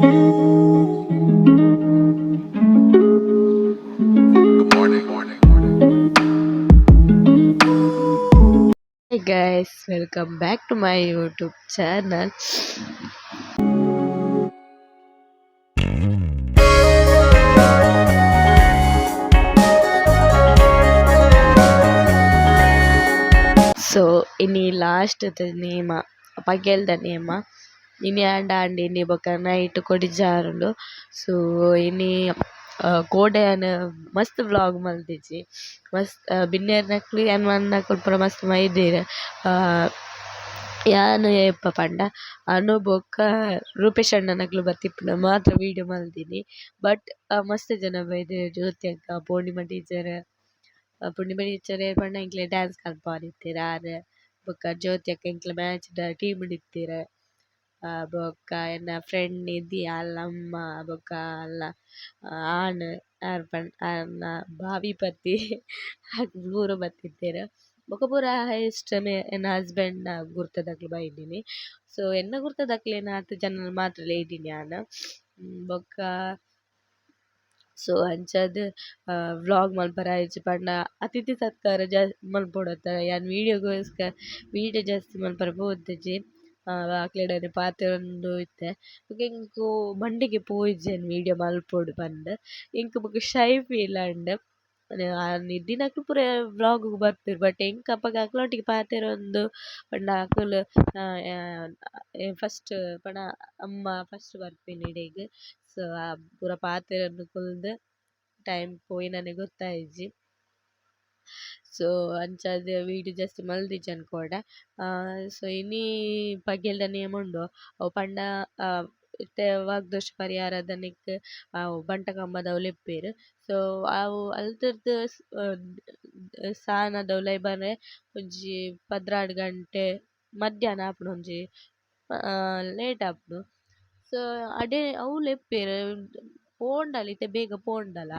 Good morning. Morning. Morning. Hey guys, welcome back to my YouTube channel. So ಇನಿ last ನೇಮ, ಪಗೆಲ್ದ ನೇಮ. ಇನಿ ಆಂಡ ಆಂಡ್ ಇನಿ ಬೊಕ ನೈಟ್ ಕೊಡಿ ಜಾರುಂಡು. ಸೊ ಇನಿ ಕೋಡೆ ಯಾನ್ ಮಸ್ತ್ ವ್ಲೋಗ್ ಮಲ್ತಿಜಿ. ಮಸ್ತ್ ಬಿನ್ನೆರ್ನಕ್ಲು ಯಾನ್ ಮನ್ನಕುಲು ಪೂರ ಮಸ್ತ್ ಮೈದೆರ್. ಯಾನ್ ಏಪ ಪಂಡ ಅನು ಬೊಕ ರೂಪೇಶ್ ಅಣ್ಣನಕುಲು ಬತ್ತಿಪ್ಪುನ ಮಾತ್ರ ವೀಡಿಯೋ ಮಲ್ದಿನಿ. ಬಟ್ ಮಸ್ತ್ ಜನ ಬೈದೆರ್, ಜ್ಯೋತಿ ಅಕ್ಕ, ಪೂರ್ಣಿಮಾ ಟೀಚರ್. ಪೂರ್ಣಿಮಾ ಟೀಚರ್ ಏರ್ ಪಂಡ ಎಂಕ್ಲೆ ಡ್ಯಾನ್ಸ್ ಕಲ್ಪಾವೊಂದಿತ್ತೆರ್ ಆರ್. ಬೊಕ ಜ್ಯೋತಿ ಅಕ್ಕ ಎಂಕ್ಲೆ ಮ್ಯಾಚ್ ದ ಟೀಮ್ ಡ್ ಇತ್ತೆರ್. ಬೊಕ್ಕ ಎನ್ನ ಫ್ರೆಂಡ್ ನಿಧಿ ಆಲ್ನ ಅಮ್ಮ ಬೊಕ್ಕ ಆಲ್ನ ಆಣ್ ಆರ್ ಪಂಡ ಆರ್ನ ಭಾವಿ ಪತಿ ಅಕುಲು ಪೂರ ಬತ್ತಿತ್ತೆರ್. ಬೊಕ ಪೂರ ಹೈಯೆಸ್ಟ್ ಎನ್ನ ಹಸ್ಬೆಂಡ್ ನ ಗುರ್ತದಕುಲು ಬೈದಿನಿ. ಸೊ ಎನ್ನ ಗುರ್ತದಕ್ಲೆನ ಆತ್ ಜನ ಮಾತ್ರ ಲೆಯ್ದಿನಿ ಯಾನ್. ಬೊಕ್ಕ ಸೊ ಅಂಚಾದ್ ವ್ಲೋಗ್ ಮಲ್ಪರೆ ಆಯಿಜಿ ಪಂಡ ಅತಿಥಿ ಸತ್ಕಾರ ಜಾಸ್ತಿ ಮಲ್ಪೊಡತ್ತ, ಯಾನ್ ವೀಡಿಯೋಗೋಸ್ಕರ ವೀಡಿಯೋ ಜಾಸ್ತಿ ಮಲ್ಪರೆ ಪೋತಿಜಿ. ಅಕ್ಲೆಡನೆ ಪಾತೆರೊಂದು ಇತ್ತೆ. ಬೊಕ ಎಂಕ್ ಮಂಡೆಗ್ ಪೋಯಿಜಿ ಯಾನ್ ವೀಡಿಯೋ ಮಲ್ಪೊಡು ಪಂದ್. ಎಂಕ್ ಬೊಕ ಶೈ ಫೀಲ್ ಆಂಡ್. ನಿಧಿನಕುಲು ಪೂರ ವ್ಲೋಗ್ ಬರ್ಪೆರ್, ಬಟ್ ಎಂಕ್ ಅಪಗ ಅಕ್ಲೊಟ್ಟಿಗೆ ಪಾತೆರೊಂದು ಪಂಡ ಅಕುಲು ಫಸ್ಟ್ ಪಂಡ ಅಮ್ಮ ಫಸ್ಟ್ ಬರ್ಪಿನಿ ಇಡೆಗ್. ಸೊ ಪೂರ ಪಾತೆರೊಂದು ಕುಲ್ದು ಟೈಮ್ ಪೋಯಿನನೆ ಗೊತ್ತಾಯಿಜಿ. ಸೊ ಅಂಚಾದ್ ವೀಡಿಯೋ ಜಾಸ್ತಿ ಮಲ್ದಿಜಿ ಕೋಡೆ. ಸೊ ಇನಿ ಪಗೆಲ್ದ ನೇಮ ಉಂಡು. ಅವು ಪಂಡ ಇತ್ತೆ ವಾಗ್ದೋಷ ಪರಿಹಾರದ ನೆಕ್ಕ್ ಅವು ಬಂಟ ಕಂಬದವು ಲೆಪ್ಪುವೆರ್. ಸೊ ಅವು ಅಲ್ತುರ್ದು ಸಾನದ ಉಲಾಯಿ ಬರ್ರೆ ಒಂಜಿ 12 ಗಂಟೆ ಮಧ್ಯಾಹ್ನ ಆಪುಂಡು, ಒಂಜಿ ಲೇಟ್ ಆಪುಂಡು. ಸೊ ಅಡೆ ಅವು ಲೆಪ್ಪುವೆರ್ ಪೋಂಡಲ ಇತ್ತೆ ಬೇಗ ಪೋಂಡಲ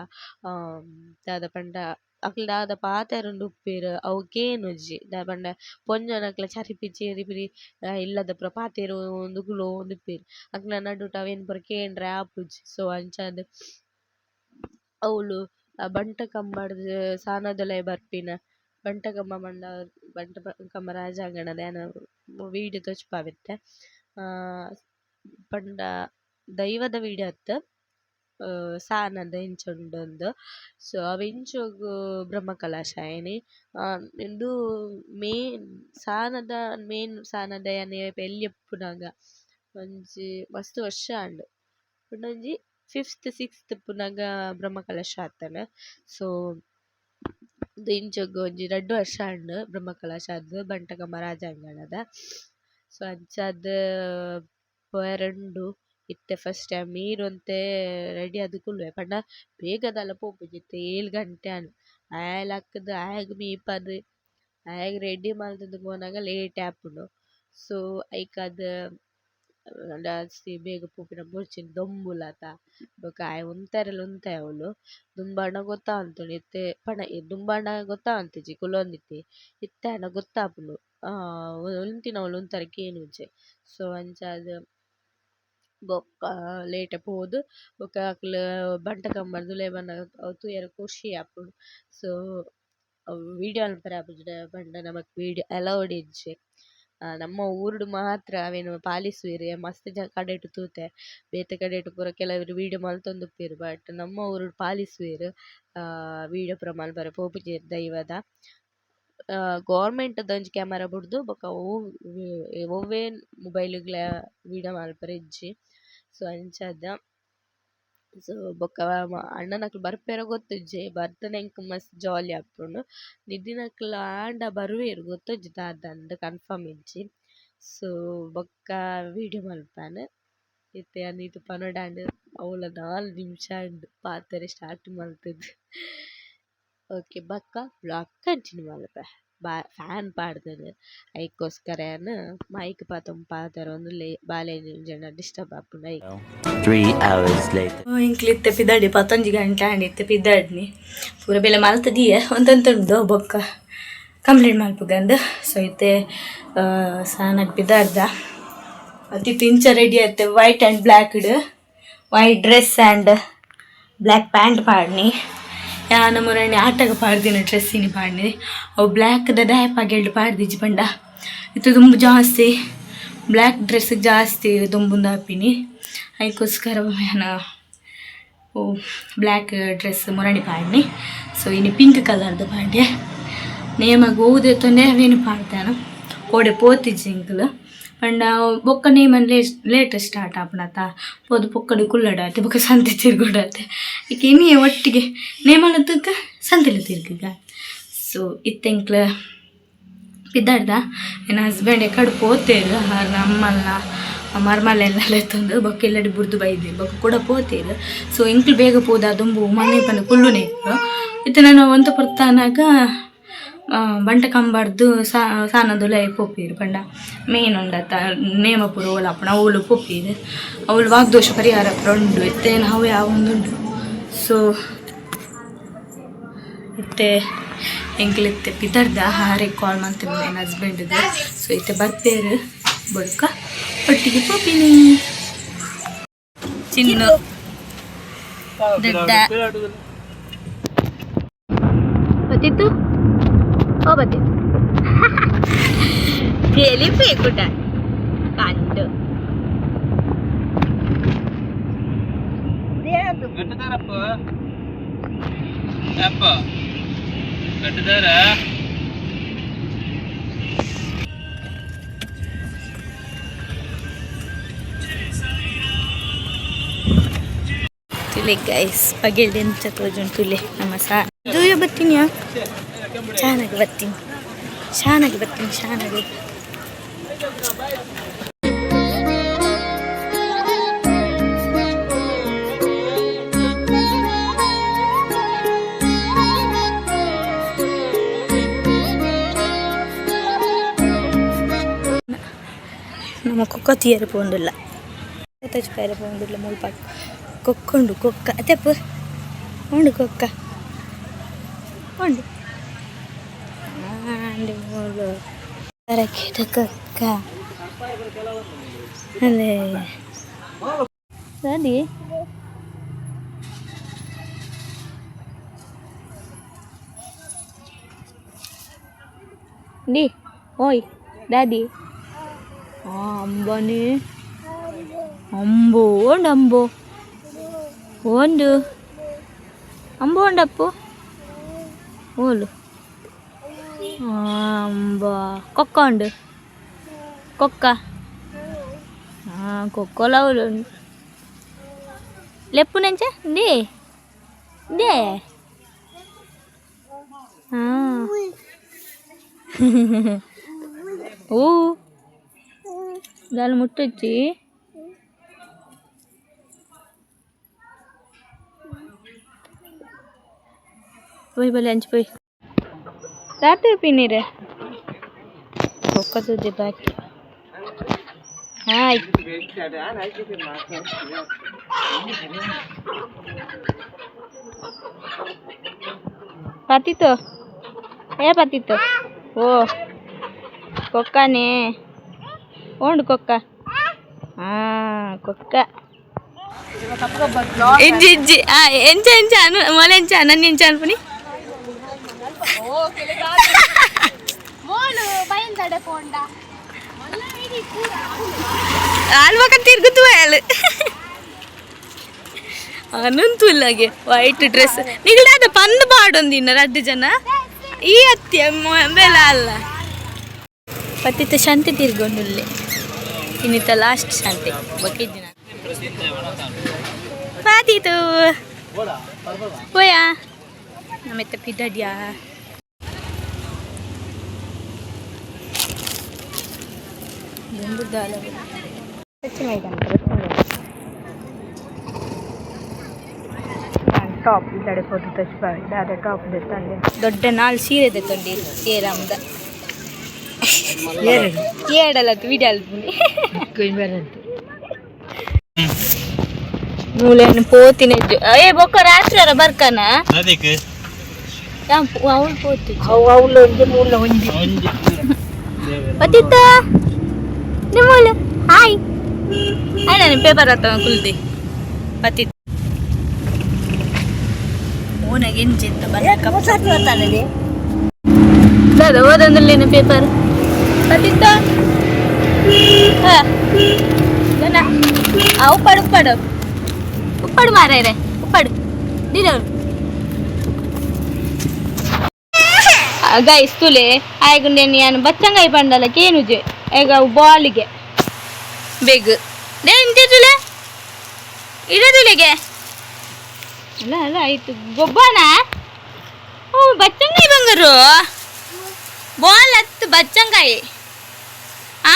ದಾದ ಪಂಡ ಅಕ್ಲ್ ದಾದ ಪಾತೆರೊಂದು ಉಪ್ಪುವೆರ್ ಅವು ಕೇನುಜಿ. ದಾಯೆ ಪಂಡ ಪೊಂಜೋನಕ್ಲ ಚರಿಪಿ ಚರಿಪಿರಿ ಇಲ್ಲದ ಪೂರ ಪಾತೆರೊಂದು ಕುಲೋಂದು ಉಪ್ಪುವೆರ್. ಅಕ್ಲ್ನ ನಡುಟು ಅವೆನ್ ಪೂರ ಕೇಂಡ್ರೆ ಆಪುಜಿ. ಸೊ ಅಂಚಾದ್ ಅವುಲು ಬಂಟ ಕಂಬಡ್ದ್ ಸಾನದುಲಯಿ ಬರ್ಪಿನ ಬಂಟ ಕಂಬ ಪಂಡ ಬಂಟ ಕಂಬ ರಾಜಾಂಗಣದ ಯಾನ್ ವೀಡಿಯೋ ತೋಜ್ಪಾವಿತ್ತೆ. ಪಂಡ ದೈವದ ವೀಡಿಯೋ ಅತ್ತ್, ಸಾನದ ಎಂಚ ಉಂಡು. ಸೊ ಅವು ಇಂಚೊಗು ಬ್ರಹ್ಮಕಲಶ ಆಯಿನಿ. ಇಂದು ಮೇನ್ ಸಾನದ, ಮೇನ್ ಸಾನದ ಯಾನ್ ಎಲ್ಯ ಉಪ್ಪುನಗ ಒಂಜಿ ಮಸ್ತ್ ವರ್ಷ ಆಂಡ್. ಪಂಡ ಒಂಜಿ ಫಿಫ್ತ್ ಸಿಕ್ಸ್ತ್ ಉಪ್ಪುನಗ ಬ್ರಹ್ಮಕಲಶ ಆತ್ಂಡ್. ಸೊ ಇಂದು ಇಂಚೊಗು ಒಂಜಿ 2 ವರ್ಷ ಆಂಡ್ ಬ್ರಹ್ಮಕಲಶ ಆದ್ ಬಂಟಕಂಬ ರಾಜಾಂಗಣದ. ಸೊ ಅಂಚಾದ್ ಪೋಯೆರೆ ಉಂಡು. ಇತ್ತೆ ಫಸ್ಟ್ ಟೈಮ್ ಈರ್ ಒಂತೆ ರೆಡಿ ಆದ್ ಕುಲ್ಲುವೆ ಪಂಡ ಬೇಗ ದಾಲ ಪೋಪುಜಿ. ಇತ್ತೆ 7 ಗಂಟೆ ಆಂಡ್. ಆಯೆ ಲಕ್ಕ್‌ದ್ ಆಯಗ್ ಮೀಪಾದ್ ಆಯಗ್ ರೆಡಿ ಮಲ್ತ್‌ದ್ ಪೋನಗ ಲೇಟ್ ಆಪುಂಡು. ಸೊ ಐಕಾದ್ ಜಾಸ್ತಿ ಬೇಗ ಪೋಪಿನ ಬೊರ್ಚಿ, ದೊಂಬುಲತ. ಬೊಕ ಆಯೆ ಉಂತರೆಲ ಉಂತಯೆ ಅವ್ಲು ದುಂಬಾಂಡ ಗೊತ್ತಾವಂತುಂಡು. ಇತ್ತೆ ಪಂಡ ದುಂಬಾಂಡ ಗೊತ್ತಾವಂತಿಜಿ ಕುಲೊಂದಿತ್ತೆ. ಇತ್ತೆ ಆಂಡ ಗೊತ್ತಾಪುಂಡು, ಉಂತಿನವ್ಲು ಉಂತರೆ ಕೇನುಜಿ. ಸೊ ಅಂಚಾದ್ ಬೊಕ್ಕ ಲೇಟ್ ಪೋದು ಬೊಕ್ಕ ಅಕ್ಲ್ ಬಂಟ ಕಂಬದ ಉಲಾಯಿ ಬನ್ನಗ ಅವು ತೂಯೆರೆ ಖುಷಿ ಆಪುಂಡು. ಸೊ ಅವು ವೀಡಿಯೋ ಮನ್ಪರೆ ಆಪುಜಿ ಪಂಡ ನಮಕ್ ವೀಡಿಯೋ ಅಲೌಡ್ ಇಜ್ಜಿ. ನಮ್ಮ ಊರುಡು ಮಾತ್ರ ಅವೆನ್ ಪಾಲಿಸುವೆರ್. ಮಸ್ತ್ ಜನ ಕಡೆಟ್ ತೂತೆ, ಬೇತೆ ಕಡೆಟ್ ಪೂರ ಕೆಲವೆರ್ ವೀಡಿಯೋ ಮಲ್ತೊಂದುಪ್ಪೆರ್, ಬಟ್ ನಮ್ಮ ಊರುಡು ಪಾಲಿಸುವೆರ್. ವೀಡಿಯೋ ಪೂರ ಮಲ್ಪರೆ ಪೋಪುಜೆರ್ ದೈವದ. ಗವರ್ನಮೆಂಟ್ ದ ಒಂಜಿ ಕ್ಯಾಮರಾ ಬುಡ್ದು ಬೊಕ ಒವ್ವೆ ಮೊಬೈಲ್ ಗ್ಲಾ ವೀಡಿಯೋ ಮಲ್ಪರೆ ಇಜ್ಜಿ. ಸೊ ಅಂಚಾದ್ ಸೊ ಬೊಕ ಅಣ್ಣನಕುಲು ಬರ್ಪೆರ ಗೊತ್ತಿಜ್ಜಿ, ಬತ್ತುಂಡ ಎಂಕ್ ಮಸ್ತ್ ಜಾಲಿ ಆಪುಂಡು. ನಿಧಿನಕುಲು ಆಂಡ ಬರುವೆರ್, ಗೊತ್ತುಜ್ಜಿ ದಾದಂದ್ ಕನ್ಫರ್ಮ್ ಇಜ್ಜಿ. ಸೊ ಬೊಕ್ಕ ವೀಡಿಯೋ ಮಲ್ಪನ್. ಇತ್ತೆ ಯಾನ್ ಈತ್ ಪನೊಡಾಂಡ್, ಅವ್ಲ 4 ನಿಮಿಷ ಆಂಡ್ ಪಾತೆರೆ ಸ್ಟಾರ್ಟ್ ಮಲ್ತುದು. ಓಕೆ, ಬೊಕ್ಕ ವ್ಲಾಗ್ ಕಂಟಿನ್ಯೂ ಮಲ್ಪೆ. ಬಾ ಫ್ಯಾನ್ ಪಾಡ್ದೆರ್, ಐಕೋಸ್ಕರ ಯಾನ್ ಮೈಕ್ ಪತೊಂದು ಪಾತೆರೊಂದುಲ್ಲೆ, ಬಾಲೆ ಜನ ಡಿಸ್ಟರ್ಬ್ ಆಪುಂಡು ಐಕ್. 3 hours later. ಎಂಕ್ಲು ಇತ್ತೆ ಪಿದಾಡಿ 11 ಗಂಟೆ ಆಂಡ್. ಇತ್ತೆ ಪಿದಾಡ್ನಿ ಪೂರ ಬೇಲೆ ಮಲ್ತದೀಯ, ಒಂತೊಂತುಂಡು, ಬೊಕ್ಕ ಕಂಪ್ಲೀಟ್ ಮಲ್ಪುಗಂದು. ಸೊ ಇತ್ತೆ ಸಾನಗ್ ಪಿದಾಡ್ದ. ಅತಿ ಇಂಚ ರೆಡಿ ಆಯ್ತೆ, white and black. White dress and black pant ಪಾಡ್ನಿ. ಯಾನ ಮುರಣಿ ಆಟಗ ಪಾಡ್ದಿನ ಡ್ರೆಸ್ಸಿನಿ ಪಾಡ್ನಿ. ಅವು ಬ್ಲ್ಯಾಕ್ ದ ದಾಯ್ ಪಾಗೆಲ್ಡ್ ಪಾಡ್ದಿಜ್ಜಿ ಪಂಡ ಇತ್ತು ದುಂಬು ಜಾಸ್ತಿ ಬ್ಲ್ಯಾಕ್ ಡ್ರೆಸ್ ಜಾಸ್ತಿ ದುಂಬುಂದು ಆಪಿನಿ. ಐಕೋಸ್ಕರ ಯಾನ ಓ ಬ್ಲ್ಯಾಕ್ ಡ್ರೆಸ್ ಮುರಣಿ ಪಾಡ್ನಿ. ಸೊ ಇನಿ ಪಿಂಕ್ ಕಲರ್ದ ಪಾಡ್ಯ. ನೇಮಗ್ ಓದೆತ್ತೊಂದೆ ಅವೇನು ಪಾಡ್ದಾನ ಕೋಡೆ ಪೋತಿಜ್ಜಿ ಎಂಕುಲು ಪಂಡ ಬೊಕ್ಕ ನೇಮನ್ late late start ಆಪುಂಡತ. ಪೋದು ಪೊಕ್ಕಡೆ ಕುಲ್ಲಡಾತೆ, ಬೊಕ್ಕ ಸಂತೆ ತಿರ್ಗೊಡಾತೆ. ಇಕ್ ಇನಿಯೇ ಒಟ್ಟಿಗೆ ನೇಮಲ ತೂಕ ಸಂತೆಲ ತಿರ್ಗುಗ. ಸೊ ಇತ್ತೆ ಎಂಕ್ಲ ಪಿದಾಡ್ದ. ಎನ್ನ ಹಸ್ಬೆಂಡ್ ಎಕಡೆ ಪೋತೇರು, ಆರ್ನ ಅಮ್ಮಲ್ನ ಮರ್ಮಲೆಲ್ಲ ಲೆತ್ತೊಂದು ಬೊಕ್ಕ ಎಲ್ಲಡಿ ಬುಡ್ದು ಬೈದೆ, ಬೊಕ್ಕ ಕೂಡ ಪೋತೇರು. ಸೊ ಎಂಕ್ಲು ಬೇಗ ಪೋದ ದುಂಬು ಮನೆ ಪಂಡ ಕುಲ್ಲುನೆ ಇತ್ತೆ. ನಾನು ಒಂತ ಪೊರ್ತಾನಾಗ ಬಂಟ ಕಂಬಾರ್ದು ಸಾನದುಲ ಪೋಪೀರು. ಪಂಡ ಮೇನ್ ಉಂಡತ್ತ ನೇಮ ಪೂರ ಓಲಾಪುಣ ಅವಳು ಪೋಪೀರು. ಅವಳು ವಾಗ್ದೋಷ ಪರಿಹಾರ ಪೂರ ಉಂಡು. ಇತ್ತೆ ನಾವು ಯಾವೊಂದುಂಡು. ಸೊ ಇತ್ತೆ ಎಂಕ್ಲು ಇತ್ತೆ ಪಿದರ್ದ. ಹಾರೆ ಕಾಲ್ ಮಾಡ್ತೀನಿ ನನ್ನ ಹಸ್ಬೆಂಡ್ಗೆ. ಸೊ ಇತ್ತೆ ಬರ್ಪೇರು, ಬೊಕ್ಕ ಒಟ್ಟಿಗೆ ಪೋಪಿನಿ. ಚಿನ್ನು ದೊಡ್ಡ ಬತ್ತಿತ್ತು. ಓ ಬತ್ತಿತ್ತು. ಗೆಲಿಪೆ ಕುಟ ಕಂಡು. ಗಡ್ಡದಾರಪ್ಪ ಅಪ್ಪ ಗಡ್ಡದಾರ. ತುಲೆ ಗೈಸ್, ಪಗೆಲ್ಡೆ ಎಂಚ ತೋಜುಂಡು ತುಲೆ ನಮ್ಮ ಸಾ ದೂಯ. ಬತ್ತೀನಿ, ಚೆನ್ನಾಗಿ ಬರ್ತೀನಿ, ಶಾನಾಗಿ ಬರ್ತೀನಿ, ಶಾನಾಗಿ. ನಮ್ಮ ಕೊಕ್ಕ ತೀಯರೆ ಪೋಂದುಲ್ಲ, ತಜ್ಪಾಯರೆ ಪೋಂದುಲ್ಲ. ಮುಲ್ಪ ಕೊಕ್ಕೊಂಡು ಕೊಕ್ಕ ಅತ್ತೆಪ್ಪ ಉಂಡು, ಕೊಕ್ಕ ಉಂಡು ಆಂಡಿ ಮೂಲು ರಕ್ಕಿದ ಕೊಕ್ಕ ಅಲ್ಲೇ ದಾದಿ. ಡಿ ಓಯ್ ದಾದಿ. ಅಂಬನಿ ಅಂಬೋ ಉಂಡು, ಅಂಬೋ ಉಂಡು, ಅಂಬೋ ಉಂಡಪ್ಪು. ಓಲು ಅಂಬ ಕೊಕ್ಕ ಉಂಡು, ಕೊಕ್ಕ. ಕೊಕ್ಕೋಲ ಉಂಡು. ಲೆಪ್ಪು ನೆಂಚ ಇಂದೇ ಇಂದೇ. ಹಾಂ ಓ ದಾಲ್ ಮುಟ್ಟುಚ್ಚಿ. పోయి బలే అంచిపోయి రాత్రి పిన్నీరే ఒక్కతుంది బాకీ. హాయ్ పాతితో, ఏ పాతితో. ఓ కుక్కనే ఓండు కుక్క. కుక్క ఇజ్జి ఇజ్జి ఎంచ ఎంచ అను మొల ఎంచ నన్ను ఎంచ అనుకుని. ఆల్వక తిరుగుతూ ಅನಂತುಲ್ಲಾಗೆ ವೈಟ್ ಡ್ರೆಸ್ ನಿಗಡಾದ ಪಂದ್ ಪಾಡೊಂದಿನ್ನ ರಡ್ಡು ಜನ ಈ ಅತ್ಯ ಬೆಲ ಅಲ್ಲ. ಪತ್ತಿತ್ತ ಶಾಂತಿ ತಿರ್ಗೊಂಡುಲ್ಲೆ. ಇನ್ನಿತ್ತ ಲಾಸ್ಟ್ ಶಾಂತಿ ಬಕ್ಕಿದ್ದಿನ ಪಾತಿತು ಪೋಯಾ ನಮ್ಮೆತ್ತ ಪಿದಡ್ಯಾ. ಟಾಪ್ ಇದ್ದಾಡೆ ಫೋಟೋ ಟಚ್ ದಾದ ಟಾಪ್ ದೆತ್ತಂಡೆ. ದೊಡ್ಡ ನಾಲ್ ಸೀರೆ ದೆತ್ತೊಂಡಿ ಏರಾಮ್ದ ಏಡಲ್ಲ ವಿಡಿಯೋ ಅಲ್ಪುನಿ. ಮೂಲೆಯನ್ನು ಪೋತಿನ ಏ ಬೊಕ್ಕ ರಾತ್ರಿ ಅರ ಬರ್ಕನ. ಅದಕ್ಕೆ ಅವಳು ಪೋತಿ. ಅವು ಅವಳು ಒಂಜಿ ಮೂಲ ಒಂಜಿ. ಒಂಜಿ. ಬತ್ತಿತ್ತ ನಿಮ್ಮೂಲು. Hi hi. ನಾನು ಪೇಪರ್ ಹತ್ತ ಕುಲ್ದಿ. ಪತಿ ಓನಗಿಂಚಿತ್ತ ದಾದ ಓದಂದ್ರಲ್ಲೇನು ಪೇಪರ್ ಪತಿತ್ತ. ಆ ಉಪ್ಪಾಡು ಉಪ್ಪಾಡು ಉಪ್ಪಾಡು ಮಾರಾಯರೆ, ಉಪ್ಪಾಡು ದಿನವ್ರು. ಗೈಸ್, ತುಲೆ ಆಯ್ಗುಂಡೆ ಯಾನು ಬಚ್ಚಂಗಾಯಿ ಪಂಡಲ ಕೇನುಜೆ. ಈಗ ಅವು ಬಾಲಿಗೆ ಬೇಗ ಡೇ ಇಂತೆ ತುಲೆ ಇಡ ತುಲೆಗೆ. ಅಲ್ಲ ಅಲ್ಲ, ಆಯ್ತು ಗೊಬ್ಬನ. ಓ ಬಚ್ಚಂಗಾಯಿ ಬಂಗಾರು, ಬಾಲ್ ಹತ್ತು ಬಚ್ಚಂಗಾಯಿ.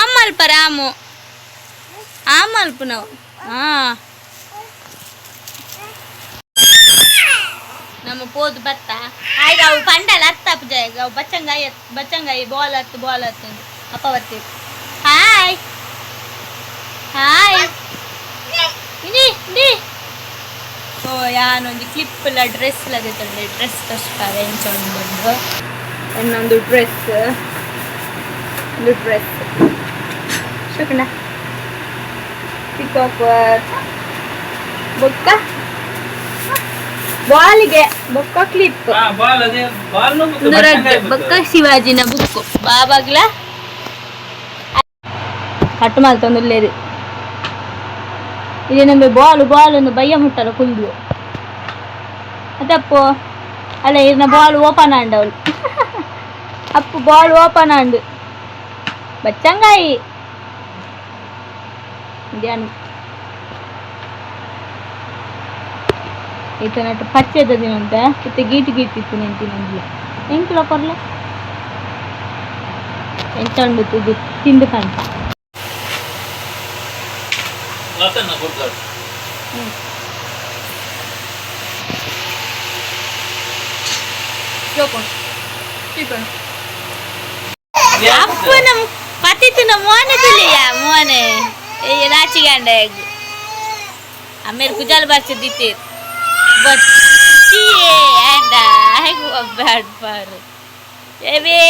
ಆಮಲ್ಪ ರಾಮು ಆಮಲ್ಪ ನಾವು. ಹಾ, ನಮ್ಮ ಪೋದು ಬತ್ತ ಆಯ್ಗ ಅವು ಪಂಡಲ ಅತ್ತ ಜಾಗ ಅವು ಬಚ್ಚಂಗಾಯಿ ಬಚ್ಚಂಗಾಯಿ ಬಾಲ್ ಹತ್ತು ಬಾಲ್ ಹತ್ತು ಅಪ್ಪ ಬರ್ತೀವಿ. ಹಾಯ್ ಹಾಯ್ ಇನಿ ಡಿ. ಓ ಯಾನೊಂದು ಕ್ಲಿಪ್ ಎಲ್ಲ ಡ್ರೆಸ್ ಎಲ್ಲ ತಂದೆ, ಡ್ರೆಸ್ ತೋರಿಸ್ತಾರೆ ಎಂಚೊಂದು ಬಂದು. ಇನ್ನೊಂದು ಡ್ರೆಸ್, ಒಂದು ಡ್ರೆಸ್ ಶುಕಣ ಪಿಕಾಕ್ ಬೊಕ್ಕ ಬಾಲಿಗೆ ಬೊಕ್ಕ ಕ್ಲಿಪ್. ಬಾಲ್ ಅದೇ ಬಾಲ್. ಬೊಕ್ಕ ಶಿವಾಜಿನ ಬುಕ್ ಬಾಬಾಗ್ಲ ಕಟ್ಟು ಮಲ್ತೊಂದುಲ್ಲೇರು. ಇದು ನಮಗೆ ಬಾಲು ಬಾಲ್ ಒಂದು ಬಯ್ಯ ಮುಟ್ಟಲ್ಲ ಕುಲ್ದು ಅದಪ್ಪು. ಅಲ್ಲ, ಇದನ್ನ ಬಾಲ್ ಓಪನ್ ಆಂಡವಳು. ಅಪ್ಪು ಬಾಲ್ ಓಪನ್ ಆಂಡು ಬಚ್ಚಂಗಾಯಿ ಧ್ಯಾನ. ಈತನಟ್ಟು ಪಚ್ಚೆದ ದಿನಂತ ಇತ್ತೆ ಗೀಟು ಗೀಟು ಇತ್ತು ನೆಂತಿನಂದ್ಲ. ಎಂಕ್ಲ ಕೊರ್ಲೆ ಎಂಚ ಉಂಡು ತುದು ತಿಂದು ಕಾಣ್ತ. ಕೊಡ್ತಾರೆ. ಅಪ್ಪು ನಮ್ಮ ಪತಿತಿನ ಮೋನೆ ತುಲಿಯ ಮೋನೆ ನಾಚಿಗಂಡ. ಅಮ್ಮೇರು ಕುಜಾಲ್ ಬರ್ತಿದ್ದಿತ್ತೆ ಬಚ್ಚಿಯೇ. ಅಂಡ ಬ್ಯಾಡ್ ಬಾರು ಎವೇ.